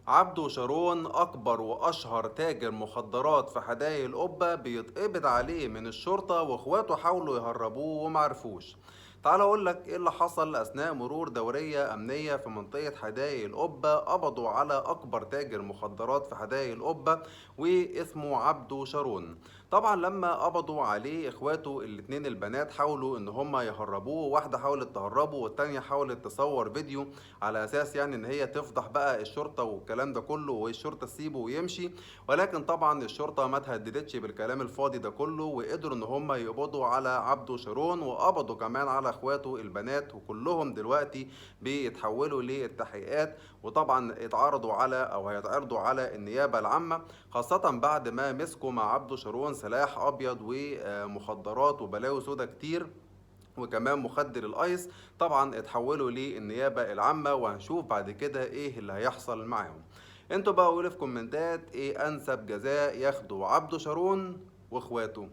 عبده شارون أكبر وأشهر تاجر مخدرات في حدائق القبة بيتقبض عليه من الشرطة، واخواته حاولوا يهربوه ومعرفوش. تعال اقول لك ايه اللي حصل اثناء مرور دورية امنية في منطقة حدائق القبة. قبضوا على اكبر تاجر مخدرات في حدائق القبة واسمه عبده شارون. طبعا لما قبضوا عليه اخواته الاتنين البنات حاولوا ان هما يهربوه، واحدة حاولت تهربه والتانية حاولت تصور فيديو على اساس يعني ان هي تفضح بقى الشرطة والكلام ده كله والشرطة تسيبه ويمشي، ولكن طبعا الشرطة ما تهددتش بالكلام الفاضي ده كله، وقدروا ان هم يقبضوا على عبده شارون وقبضوا كمان على اخواته البنات، وكلهم دلوقتي بيتحولوا للتحقيقات، وطبعا اتعرضوا على او هيتعرضوا على النيابة العامة، خاصة بعد ما مسكوا مع عبده شارون سلاح ابيض ومخدرات وبلاوي سودا كتير وكمان مخدر الايس. طبعا اتحولوا للنيابة العامة، وهنشوف بعد كده ايه اللي هيحصل معاهم. انتوا بقى قولوا في كومنتات ايه انسب جزاء ياخدوا عبده شارون واخواته.